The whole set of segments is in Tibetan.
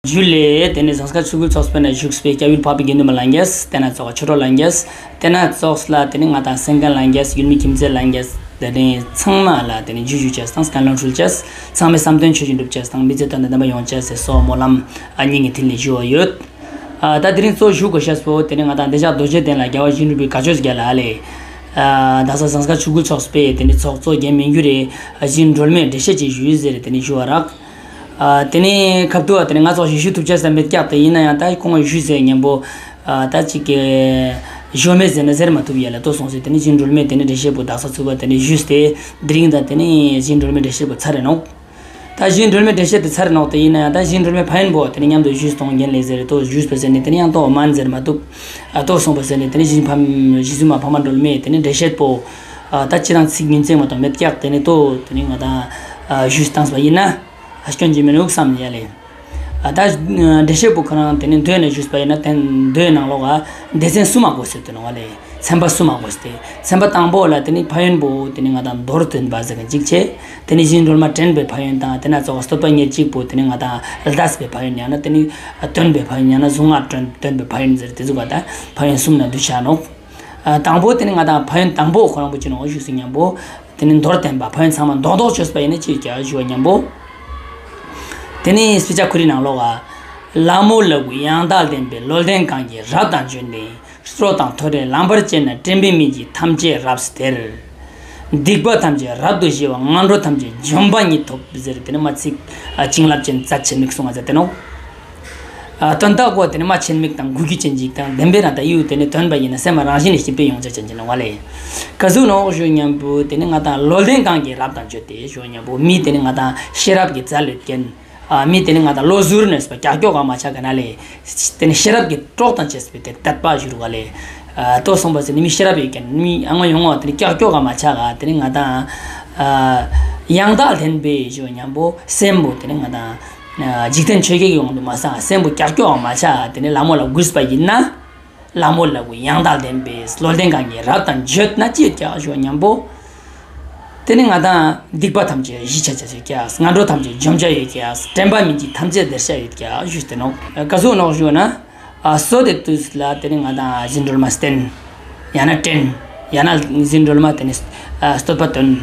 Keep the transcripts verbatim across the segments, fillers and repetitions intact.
ཇུ་ལེ། དེ་ནས་ཟངས་དཀར་ཆོས་སྐུ་ཚོགས་པའི་ནང་བཞུགས་པའི་སྐྱབས་ཡུལ་འཕགས་པའི་དགེ་འདུན་པ་ལྷན་རྒྱས། དེ་ན་ཚོགས་ཆོས་གྲོགས་ལྷན་རྒྱས། དེ་ན་ཚོགས་ལ་དེ་ནས་ང་དང་སེང་གེ་ལྷན་རྒྱས། ཡུལ་མི་ཁྱིམ་མཚེས་ལྷན་རྒྱས། དེ་ནས་ཚང་མ་ལ་དེ་ནས་ཇུ་ཞུ་ཅེས་དང་བཀའ་ལན་སྩལ་ཅེས། ཚང་མའི་བསམ་དོན་ཆོས་བཞིན་འགྲུབ་ཅེས་དང་མི་ཚེ་དོན་དང་ལྡན་པ་ཡོང་ཅེས་སོགས་སྨོན་ལམ་སྙིང་གི་ཐིག་ལེ་ཞུ་བ་ཡོད། ཨ། ད་དེ་རིང་གཙོ་ཞུ་དགོས་ཤེས་པོ་དེ་ནི་ང་དང་བདེ་འཇགས་རྡོ་རྗེ་གདན་ལ་རྒྱལ་བ་ཡིད་བཞིན་ནོར་བུའི་དགའ་ཕྱོགས་རྒྱལ་ལ་ལས། ཨ། རྡ་ས་ཟངས་དཀར་ཆོས་སྐུ་ཚོགས་པས་དེ་ནི་ཚོགས་གཙོ་རྒན་མི་འགྱུར་རེ་ཡིད་བཞིན་སྒྲོལ་མའི་འགྲེལ་བཤད་ཅིག་ཞུས་ཟེར་དེ་ནི་ཞུ་བ་རག་ཨ། དེ་ནི་ཁབ་ཏུ་བ་དེ་ནི་ང་ཚོ་ཞིག་ཞུ་ཐུབ་ཅེས་ས་མེད་ཀྱག་དེ་ཡིན་ན་ཡང་ད་ཁོང་ཞུས་ཟེར་སྙམ་པོ། ཨ། ད་ཅིག་གི་ཞོ་མེད་ཟེར་ན་ཟེར་མ་ཐུབ་ཡ་ལ་ལྟོས་སོང་ཟེར་དེ་ནི་ཡིད་བཞིན་སྒྲོལ་མས་དེ་ནི་འགྲེལ་བཤད་པོ་རྡ་ས་ཚུགས་པ་དེ་ནི་ཞུས་ཏེ། དེ་རིང་ད་དེ་ནི་ཡིད་བཞིན་སྒྲོལ་མའི་འགྲེལ་བཤད་པོ་ཚར་རེ་ནོག་ད་ཡིད་བཞིན་སྒྲོལ་མའི་འགྲེལ་བཤད་དེ་ཚར་ནོག་དེ་ཡིན་ན་ཡང་ད་ཡིད་བཞིན་སྒྲོལ་མའི་ཕན་ཡོན་པོ་དེ་ནི་མཉམ་དུ་ཞུས་གཏོང་རྒྱུ་ལས་ཟེར་ཏོ་ཞུས་པ་ཟེར་ནས་དེ་ནི་ཡང་ཏོ་མན་ཟེར་མ་ཐུབ། ཨ། ཏོ་སོང་པ་ཟེར་ནས་དེ་ནི་ཡིད་བཞིན་ཕ་ཡིད་བཞིན་མ་ཕ་མ་སྒྲོལ་མས་དེ་ནི་འགྲེལ་བཤད་པོ། ཨ། ད་སྤྱིར་བཏང་ཚིག་ཉིན་མཚན་མ་གཏོགས་མེད་ཀྱག་དེ་ནི་ཏོ་དེ་ནི་ང་དང་ཞུས་བཏང་པ་ཡིན་ན། ཨ། སྐྱོན་གྱི་མི་འདུག་བསམ་ཡ་ལས། ཨ། ད་འགྲེལ་བཤད་པོ་ཁོ་རང་དེ་ནི་མདོའི་ནང་ཞུས་པ་ཡིན་ན་དེ་མདོའི་ནང་ལོགས་ཨ་སྡེ་ཚན་གསུམ་མ་དགོས་ཟེར་དུ་ནོ་བ་ལས། ཚན་པ་གསུམ་མ་དགོས་ཏེ། ཚན་པ་དང་པོ་ལ་དེ་ནི་ཕན་ཡོན་པོ་དེ་ནི་ང་དང་མདོར་བསྟན་པ་ཟེར་གི་གཅིག་བྱས། དེ་ནི་ཡིད་བཞིན་སྒྲོལ་མ་དྲན་པའི་ཕན་ཡོན་དང་དེ་ན་ཚོགས་བསྟོད་པ་ཉེར་གཅིག་པོ་དེ་ནི་ང་དང་ལ་དྭགས་པའི་ཕན་ཡོན་ཡང་ན་དེ་ནི་སྟོན་པའི་ཕན་ཡོན་ཡང་ན་གཟུངས་སྔགས་སྟོན་སྟོན་པའི་ཕན་ཡོན་ཟེར་དེ་ཚོ་ག་ད་ཕན་ཡོན་གསུམ་ན་འདུ་བྱ་ནོག་ཨ། དང་པོ་དེ་ནི་ང་དང་ཕན་ཡོན་དང་པོ་ཁོ་རང་པོ་ཅི་ནོག་ཞུས་སུ་སྙམ་པོ། དེ་ནི་མདོར་བསྟན་པ་ཕན་ཡོན་ཚང་མ་མདོག་མདོག་བཅོས་པ་ཡིན་ན་ཅི་ཡོད་ཀྱག་ཞུ་བ་སྙམ་པོ། དེ་ནི་སྤི་ཅ་ཁུ་རི་ནང་ལོགས་ཨ། ལྷ་མོ་ལ་གུས་ཡང་དག་ལྡན་པའི། བློ་ལྡན་གང་གིས་རབ་དང་བརྗོད་ནས། སྲོད་དང་ཐོ་རངས་ལངས་པར་བྱས་ན། དྲན་པས་མི་འཇིགས་ཐམས་ཅད་རབ་སྟེར། སྡིག་པ་ཐམས་ཅད་རབ་ཏུ་ཞི་བ། ངན་འགྲོ་ཐམས་ཅད་འཇོམས་པ་ཉིད་ཐོབ་ཟེར་དེ་ནི་མ་ཚིག་ཨ། བྱིན་རླབས་ཅན་རྩ་ཆེན་མིག་གསུང་བ་ཟེར་དེ་ནོ། ཨ། དོན་དག་གོ་དེ་ནི་མ་ཆེན་མིག་དང་གུ་གུ་ཅན་ཅིག་དང་ལྡན་པའི་རང་ད་ཡུལ་དེ་ནི་དོན་པ་ཡིན་ན་སེམས་མ་རང་བཞིན་ནས་སྐྱིད་པའི་ཡོང་ཆ་ཅན་ཅིག་ནོ་བ་ལས། ག་ཟུག་ནོ་ཞུ་སྙམ་པོ་དེ་ནི་ང་དང་བློ་ལྡན་གང་གིས་རབ་དང་བརྗོད་དེ་ཞུ་སྙམ་པོ་མི་དེ་ནི་ང་དང་ཤེས་རབ་ཀྱི་རྩལ་ཡོད་མཁན། ཨ། མི་དེ་ནི་ང་དང་བློ་གཟུར་ནས་སུ་ཀྱག་ཀྱོག་ག་མ་ཆག་ག་ན་ལས། དེ་ནི་ཤེས་རབ་ཀྱི་གྲོགས་དང་བཅས་པའི་དེ་དད་པ་ཞུ་རུ་ག་ལས། ཨ། ལྟོས་སོང་པ་ཟེར་ནི་མི་ཤེས་རབ་ཡོད་མཁན་མི་ཨ་ང་ཡོང་བ་དེ་ནི་ཀྱག་ཀྱོག་ག་མ་ཆག་ག་དེ་ནི་ང་དང་། ཨ། ཡང་དག་ལྡན་པའི་ཞུ་སྙམ་པོ་སེམས་པོ་དེ་ནི་ང་དང་། འཇིག་རྟེན་ཆོས་བརྒྱད་ཀྱི་དབང་དུ་མ་སོང་སེམས་པོ་ཀྱག་ཀྱོག་མ་ཆགས་དེ་ནི་ལྷ་མོ་ལ་གུས་པ་ཡིན་ན། ལྷ་མོ་ལ་གུས་ཡང་དག་ལྡན་པའི། བློ་ལྡན་གང་གིས་རབ་དང་བརྗོད་ན་ཅི་ཡོད་ཀྱག་ཞུ་སྙམ་པོ། དེ་ནི་ང་དང་སྡིག་པ་ཐམས་ཅད་ཞི་ཆ་ཆ་ཡོད་ཀྱག་ངན་འགྲོ་ཐམས་ཅད་འཇོམས་ཆ་ཡོད་ཀྱག་དྲན་པ་མི་འཇིགས་ཐམས་ཅད་སྟེར་ཆ་ཡོད་ཀྱག་ཞུས་ཏེ་ནོ། ག་ཟུག་ནོ་ཞུ་ན། ཨ། སོ་དེ་དུས་ལ་དེ་ནི་ང་དང་ཡིད་བཞིན་སྒྲོལ་མ་བསྟེན། ཡང་ན་དྲན། ཡང་ན་ཡིད་བཞིན་སྒྲོལ་མ་དེ་ནི་ཨ་བསྟོད་པ་འདོན།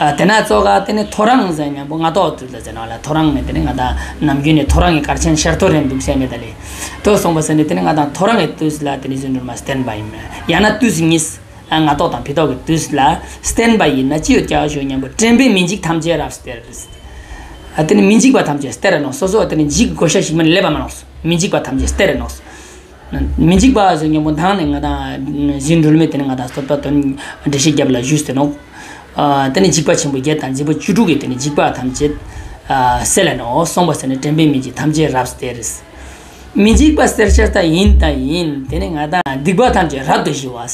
ཨ། དེ་ན་ཙོགས་ག་དེ་ནི་ཐོ་རངས་ཟེར་སྙམ་པོ་སྔ་ཏོག་དུས་ལ་ཟེར་ནོ་ལ་ཐོ་རངས་ནི་དེ་ནི་ང་དང་ནམ་རྒྱུན་ནས་ཐོ་རངས་ཀྱི་གར་ཆེན་ཤར་ཐོ་རེ་འདུག་ཟེར་མེད་ད་ལེ། ལྟོས་སོང་པ་ཟེར་ནི་དེ་ནི་ང་དང་ཐོ་རངས་ཀྱི་དུས་ལ་དེ་ནི་ཡིད་བཞིན་སྒྲོལ་མ་བསྟེན་པ་ཡིན། ཡང་ན་དུས་གཉིས། ཨ། སྔ་ཏོག་དང་ཕྱི་ཏོག་གི་དུས་ལ་བསྟེན་པ་ཡིན་ན་ཅི་ཡོད་ཀྱག་ཞུ་སྙམ་པོ་དྲན་པས་མི་འཇིགས་ཐམས་ཅད་རབ་སྟེར། ཨ། དེ་ནི་མི་འཇིགས་པ་ཐམས་ཅད་སྟེར་ནོ། སོ་སོ་དེ་ནི་འཇིགས་དགོས་ཤ་ཞིག་མིན་སླེབས་པ་མ་ནོག་མི་འཇིགས་པ་ཐམས་ཅད་སྟེར་ནོ། མི་འཇིགས་པ་ཞུ་སྙམ་པོ་མདང་ནས་ང་དང་ཡིད་བཞིན་སྒྲོལ་མས་དེ་ནི་ང་དང་བསྟོད་པ་འདོན་འགྲེལ་བཤད་རྒྱབ་ལ་ཞུས་ཏེ་ནོ། ཨ། དེ་ནི་འཇིགས་པ་ཆེན་པོ་བརྒྱད་དང་འཇིགས་པ་བཅུ་དྲུག་གིས་དེ་ནི་འཇིགས་པ་ཐམས་ཅད་ཨ་སེལ་ལ་ནོ། སོང་པ་ཟེར་ནི་དྲན་པས་མི་འཇིགས་ཐམས་ཅད་རབ་སྟེར། མི་འཇིགས་པ་སྟེར་ཤེས་ད་ཡིན་ད་ཡིན་དེ་ནི་ང་དང་སྡིག་པ་ཐམས་ཅད་རབ་ཏུ་ཞི་བ།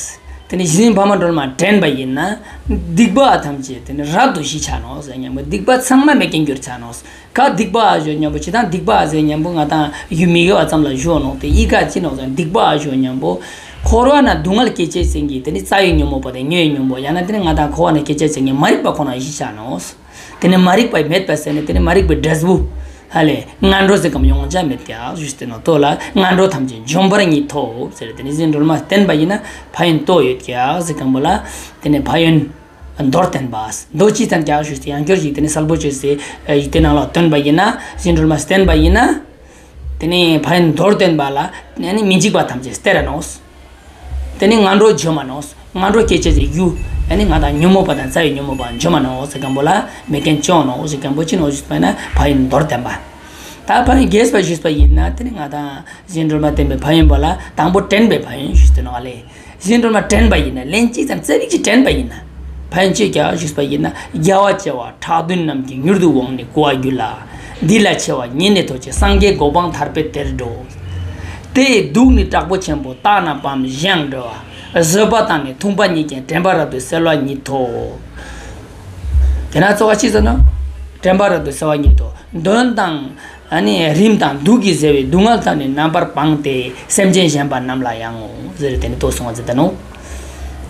དེ་ནི་ཡིད་བཞིན་ཕ་མ་སྒྲོལ་མ་དྲན་པ་ཡིན་ན། སྡིག་པ་ཐམས་ཅད་དེ་ནི་རབ་ཏུ་ཞི་ཆ་ནོ་ཟེར་སྙམ་པོ་སྡིག་པ་ཚང་མ་མེད་མཁན་འགྱུར་ཆ་ནོ། ག་སྡིག་པ་ཞུ་སྙམ་པོ་ཅི་དང་སྡིག་པ་ཟེར་སྙམ་པོ་ང་དང་ཡུལ་མི་དགེ་བ་ཙམ་ལ་ཞུ་ནོ་དེ་ཡི་ག་ཅི་ནོ་ཟེར་སྡིག་པ་ཞུ་སྙམ་པོ། འཁོར་བ་ན་སྡུག་བསྔལ་སྐྱེ་བྱེད་ཅན་གྱི་དེ་ནི་རྩ་བའི་ཉོན་མོངས་པ་དང་ཉོན་ཡོད་ཉོན་མོངས་ཡང་ན་དེ་ནི་ང་དང་འཁོར་བ་ན་སྐྱེ་བྱེད་ཅན་གྱི་མ་རིག་པ་ཁོ་ན་ཞི་ཆ་ནོ། དེ་ནི་མ་རིག་པ་མེད་པ་ཟེར་ནས་དེ་ནི་མ་རིག་པའི་འབྲས་བུ། ཧ་ལས་ངན་འགྲོ་ཟེར་གམ་ཡོང་ཆ་མེད་ཀྱག་ཞུས་ཏེ་ནོ། ལྟོས་ལ་ངན་འགྲོ་ཐམས་ཅད་འཇོམས་པ་ཉིད་ཐོབ་ཟེར་དེ་ནི་ཡིད་བཞིན་སྒྲོལ་མ་བསྟེན་པ་ཡིན་ན་ཕན་ཡོན་ཏོ་ཡོད་ཀྱག་ཟེར་གམ་པོ་ལ། དེ་ནི་ཕན་ཡོན་མདོར་བསྟན་པ། མདོ་ཅི་ཙམ་ཀྱག་ཞུས་ཏེ་ཡང་སྐྱོར་ཞིག་དེ་ནི་གསལ་པོ་བཅོས་ཏེ་ཡིག་དེ་ནང་ལ་བཏོན་པ་ཡིན་ན་ཡིད་བཞིན་སྒྲོལ་མ་བསྟེན་པ་ཡིན་ན། དེ་ནི་ཕན་ཡོན་མདོར་བསྟན་པ་ལ་ནི་མི་འཇིགས་པ་ཐམས་ཅད་སྟེར་ར་ནོ། དེ་ནི་ངན་འགྲོ་འཇོམས་མ་ནོ། ངན་འགྲོ་སྐྱེ་བྱེད་ཀྱི་རྒྱུ། ཨ་ནི་ང་དང་ཉོན་མོངས་པ་དང་རྩ་བའི་ཉོན་མོངས་པ་འཇོམས་མ་ནོ་ཟེར་གམ་པོ་ལ་མེད་མཁན་བཅོ་ནོ་ཟེར་གམ་པོ་ཅི་ནོ་ཞུས་པ་ཡིན་ན་ཕན་ཡོན་མདོར་བསྟན་པ། ད་ཕན་ཡོན་རྒྱས་པ་ཞུས་པ་ཡིན་ན་དེ་ནི་ང་དང་ཡིད་བཞིན་སྒྲོལ་མ་བསྟེན་པའི་ཕན་ཡོན་པོ་ལ་དང་པོ་དྲན་པའི་ཕན་ཡོན་ཞུས་ཏེ་ནོ་ཨ་ལས། ཡིད་བཞིན་སྒྲོལ་མ་དྲན་པ་ཡིན་ན་ལན་གཅིག་ཙམ་རྩེ་གཅིག་དྲན་པ་ཡིན་ན། ཕན་ཡོན་ཅི་ཡོད་ཀྱག་ཞུས་པ་ཡིན་ན་རྒྱལ་བ་བྱེ་བ་ཕྲག་བདུན་རྣམས་ཀྱིས་མྱུར་དུ་འོངས་ནས་བསྐོར་བར་འགྱུར་ལ། འདི་ལ་ཆེ་བ་ཉིད་ནས་ཐོབ་ཅིང་སངས་རྒྱས་གོ་འཕང་ཐར་པའི་དེར་འགྲོ། དེ་ཡི་དུག་ནི་དྲག་པོ་ཆེན་པོ་དག་ན་བམ་བཞིན་འགྲོ་བ། བཟོད་པ་དང་ནི་མཐུན་པ་ཉིད་ཀྱིས་དྲན་པ་རབ་ཏུ་གསལ་བ་ཉིད་ཐོབ། དེ་ན་གཙོ་བོ་ཅི་ཟེར་ན། དྲན་པ་རབ་ཏུ་གསལ་བ་ཉིད་ཐོབ། གདོན་དང་། ཨ་ནི་རིམས་དང་དུག་གིས་གཟིར་བའི་སྡུག་བསྔལ་དག་ནི་རྣམ་པར་སྤངས་ཏེ་སེམས་ཅན་གཞན་པ་རྣམས་ལ་ཡང་ངོ་། ཟེར་དེ་ནི་ལྟོས་སོང་བ་ཟེར་ད་ནོ།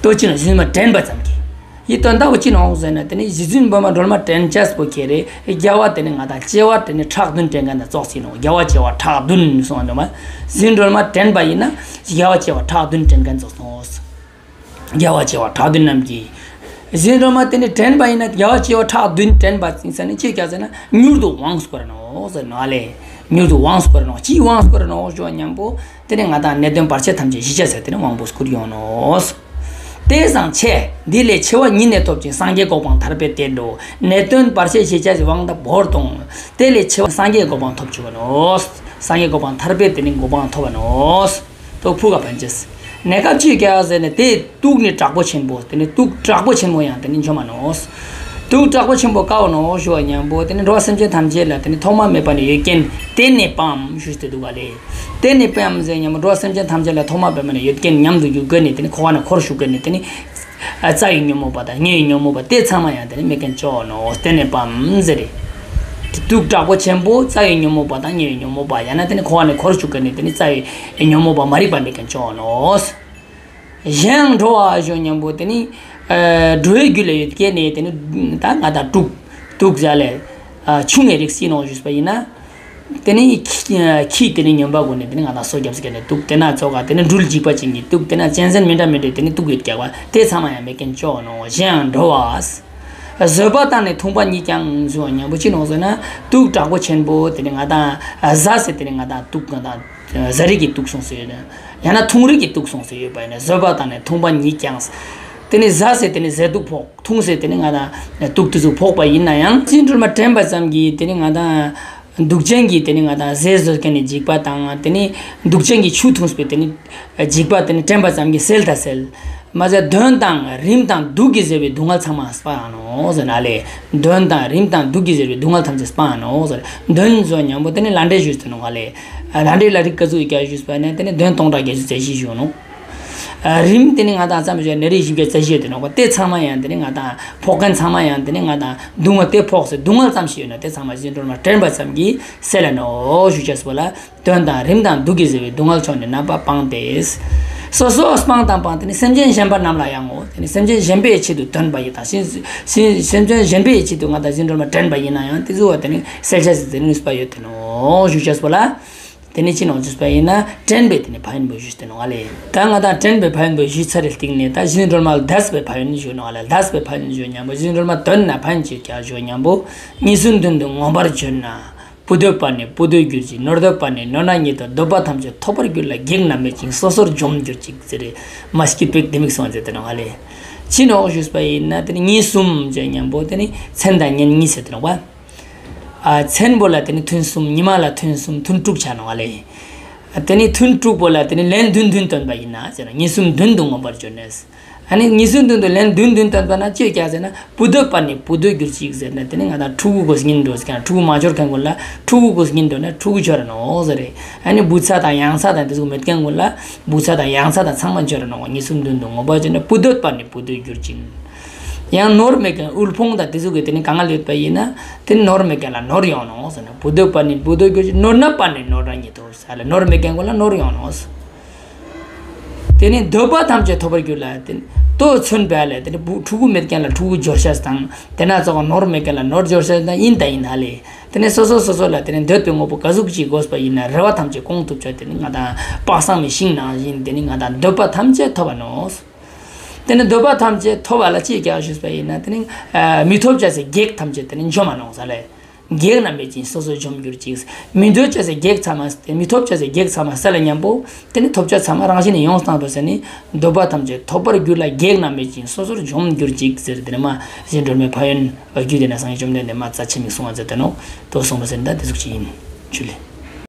ལྟོས་ཅི་ན་ཡིད་བཞིན་སྒྲོལ་མ་དྲན་པ་ཙམ་གྱིས། འདིའི་དོན་དག་པོ་ཅི་ནོག་ཟེར་ན། དེ་ནི་རྗེ་བཙུན་སྒྲོལ་མ་སྒྲོལ་མ་དྲན་བྱས་པོ་ཁྱེད་རེད། རྒྱལ་བ་དེ་ནི་ང་དང་བྱེ་བ་དེ་ནི་ཕྲག་བདུན་དྲན་མཁན་དང་ཙོགས་ཅིག་ནོག་རྒྱལ་བ་བྱེ་བ་ཕྲག་བདུན་གསུངས་པ་འདུག་མ། རྗེ་བཙུན་སྒྲོལ་མ་དྲན་པ་ཡིན་ན་རྒྱལ་བ་བྱེ་བ་ཕྲག་བདུན་དྲན་མཁན་ཙོགས་སོང་། རྒྱལ་བ་བྱེ་བ་ཕྲག་བདུན་རྣམས་ཀྱིས། རྗེ་བཙུན་སྒྲོལ་མ་དེ་ནི་དྲན་པ་ཡིན་ན་རྒྱལ་བ་བྱེ་བ་ཕྲག་བདུན་དྲན་པ་ཟེར་ནི་ཅི་ཡོད་ཀྱང་ཟེར་ན། མྱུར་དུ་དབང་བསྐུར་ནོག་ཟེར་ནོག་ལེ། མྱུར་དུ་དབང་བསྐུར་ནོག་ཅིའི་དབང་བསྐུར་ནོག་ཞུ་བ་ཉམ་པོ། དེ་ནས་ང་དང་ནད་གདོན་བར་ཆད་ཐམས་ཅད་ཞི་བྱ་ཟེར་དེ་ནས་དབང་པོ་བསྐུར་ཡོང་ནོག་དེ་ཙམ་ཆེ། འདི་ལས་ཆེ་བ་ཉིད་ནས་ཐོབ་ཅིང་། སངས་རྒྱས་གོ་འཕང་ཐར་པའི་གཏེར་འགྲོ། ནད་གདོན་བར་ཆད་ཞི་བྱ་ཞེས་དབང་དང་པོར་གཏོང་། དེ་ལས་ཆེ་བ་སངས་རྒྱས་གོ་འཕང་ཐོབ་བཅུག་ག་ནོག་སངས་རྒྱས་གོ་འཕང་ཐར་པའི་དེ་ནི་གོ་འཕང་ཐོབ་པ་ནོག་དོ་ཕུག་ག་ཕན་ཅེས། གནས་སྐབས་ཅིག་ཀྱང་ཟེར་ནས་དེ་དུག་ནི་དྲག་པོ་ཆེན་པོ། དེ་ནི་དུག་དྲག་པོ་ཆེན་པོ་ཡང་དེ་ནི་འཇོམས་མ་ནོག་དུག་དྲག་པོ་ཆེན་པོ་ཀ་བོ་ནོག་ཞུ་བ་ཉམ་པོ། དེ་ནི་འགྲོ་བ་སེམས་ཅན་ཐམས་ཅད་ལ་དེ་ནི་ཐོག་མ་མེད་པ་ནས་ཡོད་མཁན་དེ་ནི་པའམ་ཞུས་ཏེ་འདུག་ག་ལེ། དེ་ནི་པའམ་ཟེར་ཉམ་པོ་འགྲོ་བ་སེམས་ཅན་ཐམས་ཅད་ལ་ཐོག་མ་མེད་པ་ནས་ཡོད་མཁན་ཉམས་སུ་བཞུགས་མཁན་ནི་དེ་ནི་འཁོར་བ་ནས་འཁོར་བཞུགས་མཁན་ནི་དེ་ནི། རྩ་བའི་ཉོན་མོངས་པ་དང་ཉེ་བའི་ཉོན་མོངས་པ་དེ་ཚང་མ་ཡང་དེ་ནི་མེད་མཁན་ཅོག་ནོག་དེ་ནི་པའམ་ཟེར་རེད། དུག་དྲག་པོ་ཆེན་པོ་རྩ་བའི་ཉོན་མོངས་པ་དང་ཉེ་བའི་ཉོན་མོངས་པ་ཡང་ན་དེ་ནི་འཁོར་བ་ནས་འཁོར་བཞུགས་མཁན་ནི་དེ་ནི་རྩ་བའི་ཉོན་མོངས་པ་མ་རིག་པ་མེད་མཁན་ཅོག་ནོག་གཞན་ཡང་འགྲོ་བ་ཞུ་ཉམ་པོ་དེ་ནི། འགྲོ་བའི་རྒྱུད་ལ་ཡོད་མཁན་ནི་དེ་ནི་ད་ང་དང་དུག་དུག་ཟ་ལས། ཆུང་ངེ་རིགས་སྲིད་ནོག་ཞུས་པ་ཡིན་ན། དེ་ནི་ཁྱི་ཁྱི་དེ་ནི་སྨྱོན་པ་གོ་ནི་དེ་ནི་ང་དང་སོ་རྒྱབ་ཟེར་མཁན་ནི་དུག་དེ་ན་ཙོག་ག་དེ་ནི་སྦྲུལ་འཇིགས་པ་ཅན་གྱི་དུག་དེ་ན་གཅན་གཟན་མི་འདྲ་མི་འདྲ་དེ་ནི་དུག་ཡོད་ཀྱག་པ་དེ་ཚང་མ་ཡང་མེད་མཁན་ཅོག་ནོག་གཞན་ཡང་འགྲོ་བ། བཟོད་པ་དང་ནི་མཐུན་པ་ཉིད་ཀྱང་ཞུ་བ་ཉམ་པོ་ཅི་ནོག་ཟེར་ན། དུག་དྲག་པོ་ཆེན་པོ་དེ་ནི་ང་དང་ཟ་ཟེར་དེ་ནི་ང་དང་དུག་ང་དང་ཟ་རིགས་ཀྱི་དུག་སོང་ཟེར་ཡོད་ན། ཡང་ན་འཐུང་རིགས་ཀྱི་དུག་སོང་ཟེར་ཡོད་པ་ཡིན་ན་བཟོད་པ་དང་ནི་མཐུན་པ་ཉིད་ཀྱང་། དེ་ནི་ཟ་ཟེར་དེ་ནི་ཟས་དུག་ཕོག་འཐུང་ཟེར་དེ་ནི་ང་དང་དུག་དེ་ཚོ་ཕོག་པ་ཡིན་ན་ཡང་། རྗེ་བཙུན་སྒྲོལ་མ་དྲན་པ་ཙམ་གྱིས་དེ་ནི་ང་དང་། དུག་ཅན་གྱི་དེ་ནི་ང་དང་ཟས་ཟོས་མཁན་ནི་འཇིགས་པ་དང་དེ་ནི་དུག་ཅན་གྱི་ཆུ་འཐུངས་པའི་དེ་ནི་འཇིགས་པ་དེ་ནི་དྲན་པ་ཙམ་གྱིས་སེལ་ད་སེལ། མ་ཟད་གདོན་དང་རིམས་དང་དུག་གིས་གཟིར་བའི་སྡུག་བསྔལ་ཚང་མ་སྤང་ནོག་ཟེར་ན་ལེ། གདོན་དང་རིམས་དང་དུག་གིས་གཟིར་བའི་སྡུག་བསྔལ་ཐམས་ཅད་སྤང་ནོག་ཟེར། གདོན་ཟོ་ཉམ་པོ་དེ་ནི་ལྷ་འདྲེ་ཞུས་ཏེ་ནོག་ལེ། ལྷ་འདྲེ་ལ་རིགས་ཀ་ཟུག་ཡོད་ཀྱག་ཞུས་པ་ནི་དེ་ནི་གདོན་སྟོང་ཕྲག་བརྒྱད་ཅུ་རྩ་བཞི་ཞུ་ནོག་རིམས་དེ་ནི་ང་དང་ཙམ་ཞིག་ནད་རིགས་བཞི་བརྒྱ་རྩ་བཞི་ཡོད་དེ་ནོག་པ་དེ་ཚང་མ་ཡང་དེ་ནི་ང་དང་ཕོག་མཁན་ཚང་མ་ཡང་དེ་ནི་ང་དང་སྡུག་བསྔལ་དེ་ཕོག་སེ་སྡུག་བསྔལ་ཙམ་ཞིག་ཡོད་ན་དེ་ཚང་མ་རྗེ་བཙུན་སྒྲོལ་མ་དྲན་པ་ཙམ་གྱིས་སེལ་ལ་ནོག་ཞུ་ཅེས་པོ་ལ། གདོན་དང་རིམས་དང་དུག་གིས་གཟིར་བའི་སྡུག་བསྔལ་ཕྱོགས་ནས་རྣམ་པར་སྤངས་ཏེ། སོ་སོ་སྤངས་དང་སྤངས་ཏེ་ནི་སེམས་ཅན་གཞན་པ་རྣམས་ལ་ཡང་ངོ་། དེ་ནི་སེམས་ཅན་གཞན་པའི་ཆེད་དུ་འདོན་པ་ཡིན་དང་སེམས་སེམས་ཅན་གཞན་པའི་ཆེད་དུ་ང་དང་རྗེ་བཙུན་སྒྲོལ་མ་དྲན་པ་ཡིན་ན་ཡང་དེ་ཚོ་བ་དེ་ནི་སེལ་ཅེས་སི་དེ་ནི་ནུས་པ་ཡོད་དེ་ནོག་ཞུ་ཅེས་པོ་ལ། དེ་ནི་ཅི་ནོག་ཞུས་པ་ཡིན་ན་དྲན་པའི་དེ་ནི་ཕན་ཡོན་པོ་ཞུས་ཏེ་ནོག་ལེ། ད་ང་དང་དྲན་པའི་ཕན་ཡོན་པོ་ཞུས་ཚར་རེ་སྟེང་ནས་ད་རྗེ་བཙུན་སྒྲོལ་མ་ལ་འདས་པའི་ཕན་ཡོན་ཞུ་ནོག་ལེ། འདས་པའི་ཕན་ཡོན་ཞུ་ཉམ་པོ་རྗེ་བཙུན་སྒྲོལ་མ་དོན་ན་ཕན་ཡོན་ཅི་ཀྱང་ཞུ་ཉམ་པོ། གཉིས་གསུམ་བདུན་དུ་མངོན་པར་གྱུར་ན། བུ་འདོད་པ་ནི་བུ་འདོད་གྱུར་ཅིག་ནོར་འདོད་པ་ནི་ནོར་སྣ་ཉིད་དོ། འདོད་པ་ཐམས་ཅད་ཐོབ་པར་གྱུར་ལ། བགེགས་རྣམས་མེད་ཅིང་སོ་སོར་འཇོམས་གྱུར་ཅིག་ཟེར་རེ་མ་སྐྱིད་པེག་དེ་མིག་སོང་ཟེར་ཏེ་ནོག་ལེ། ཅི་ནོག་ཞུས་པ་ཡིན་ན་དེ་ནི་གཉིས་གསུམ་ཞུ་ཉམ་པོ་དེ་ནི་མཚན་དང་གཉེན་གཉིས་ཟེར་ཏེ་ནོག་པ། ཨ་མཚན་པོ་ལ་དེ་ནི་ཐུན་གསུམ། ཉི་མ་ལ་ཐུན་གསུམ། ཐུན་དྲུག་ཆ་ནོག་ལེ། དེ་ནི་ཐུན་དྲུག་པོ་ལ་དེ་ནི་ལན་བདུན་བདུན་བཏོན་པ་ཡིན་ན་ཟེར་ན་གཉིས་གསུམ་བདུན་དུ་མངོན་པར་གྱུར་ནས། ཨ་ནི་གཉིས་གསུམ་བདུན་དུ་ལན་བདུན་བདུན་བཏོན་པ་ན་ཅི་ཡོད་ཀྱག་ཟེར་ན་བུ་འདོད་པ་ནི་བུ་འདོད་གྱུར་ཅིག་ཟེར་ན་དེ་ནི་ང་དང་ཕྲུ་གུ་གོ་སྙིང་འདོད་ཀྱང་ཕྲུ་གུ་མ་འབྱོར་མཁན་ཀུན་ལ་ཕྲུ་གུ་གོ་སྙིང་འདོད་ན་ཕྲུ་གུ་འབྱོར་ནོག་ཟེར་རེ། ཨ་ནི་བུ་ཚ་དང་ཡང་ཚ་དང་དེ་ཚོ་མེད་མཁན་ཀུན་ལ་བུ་ཚ་དང་ཡང་ཚ་དང་ཚང་མ་འབྱོར་ནོག་གཉིས་གསུམ་བདུན་དུ་མངོན་པར་གྱུར་ན་བུ་འདོད་པ་ནི་བུ་འདོད་གྱུར་ཅིག་ཡང་ནོར་མེད་མཁན་དབུལ་ཕོངས་དང་དེ་ཚོ་གི་དེ་ནི་གང་ལ་ཡོད་པ་ཡིན་ན་དེ་ནི་ནོར་མེད་མཁན་ལ་ནོར་ཡོང་ནོག་ཟེར་ན་བུ་འདོད་པ་ནི་བུ་འདོད་གྱུར་ཅིག་ནོར་ན་པ་ནི་ནོར་རང་ཉིད་དོ་ཟེར་ལ་ནོར་མེད་མཁན་ཀུན་ལ་ནོར་ཡོང་ནོག་དེ་ནི་འདོད་པ་ཐམས་ཅད་ཐོབ་པར་གྱུར་ལ་དེ་ནི་ལྟོ་མཚོན་པ་ལས་དེ་ནི་བུ་ཕྲུ་གུ་མེད་མཁན་ལ་ཕྲུ་གུ་འབྱོར་ཤེས་དང་དེ་ན་ཙོགས་ནོར་མེད་མཁན་ལ་ནོར་འབྱོར་ཤེས་དང་ཡིན་ད་ཡིན་ཧ་ལེ། དེ་ནི་སོ་སོ་སོ་སོ་ལ་དེ་ནི་འདོད་པའི་དངོས་པོ་ག་ཟུག་ཅིག་དགོས་པ་ཡིན་ན་རེ་བ་ཐམས་ཅད་སྐོང་ཐུབ་ཆོག་དེ་ནི་ང་དང་དཔག་བསམ་གྱི་ཤིང་ནང་བཞིན་དེ་ནི་ང་དང་འདོད་པ་ཐམས་ཅད་ཐོབ་པ་ནོག་དེ་ནི་འདོད་པ་ཐམས་ཅད་ཐོབ་པ་ལ་ཅི་ཀྱང་ཞུས་པ་ཡིན་ན་དེ་ནི་མི་ཐོབ་བྱ་སའི་བགེགས་ཐམས་ཅད་དེ་ནི་འཇོམས་མ་ནོག་ཟེར་ལེ། བགེགས་རྣམས་མེད་ཅིང་སོ་སོར་འཇོམས་གྱུར་ཅིག་མི་འདོད་བྱ་སའི་བགེགས་ཚང་མ་དེ་མི་ཐོབ་བྱ་སའི་བགེགས་ཚང་མ་སེལ་ལ་མཉམ་པོ་དེ་ནི་ཐོབ་བྱ་ཚང་མ་རང་བཞིན་ནས་ཡོངས་བཏང་དོ་ཟེར་ནི་འདོད་པ་ཐམས་ཅད་ཐོབ་པར་གྱུར་ལ་བགེགས་རྣམས་མེད་ཅིང་སོ་སོར་འཇོམས་གྱུར་ཅིག་ཟེར་དེ་ནི་མ་རྗེ་བཙུན་སྒྲོལ་མའི་ཕན་ཡོན་རྒྱུད་དེ་ན་སངས་རྒྱས་བཅོམ་ལྡན་འདས་མ་རྩ་ཆེན་མིག་གསུང་བ་མཛད་དེ་ནོག་དོ་གསུངས་པ་ཟེར་ན་ད་དེ་ཟུག་ཅིག་ཡིན། ཇུ་ལེ།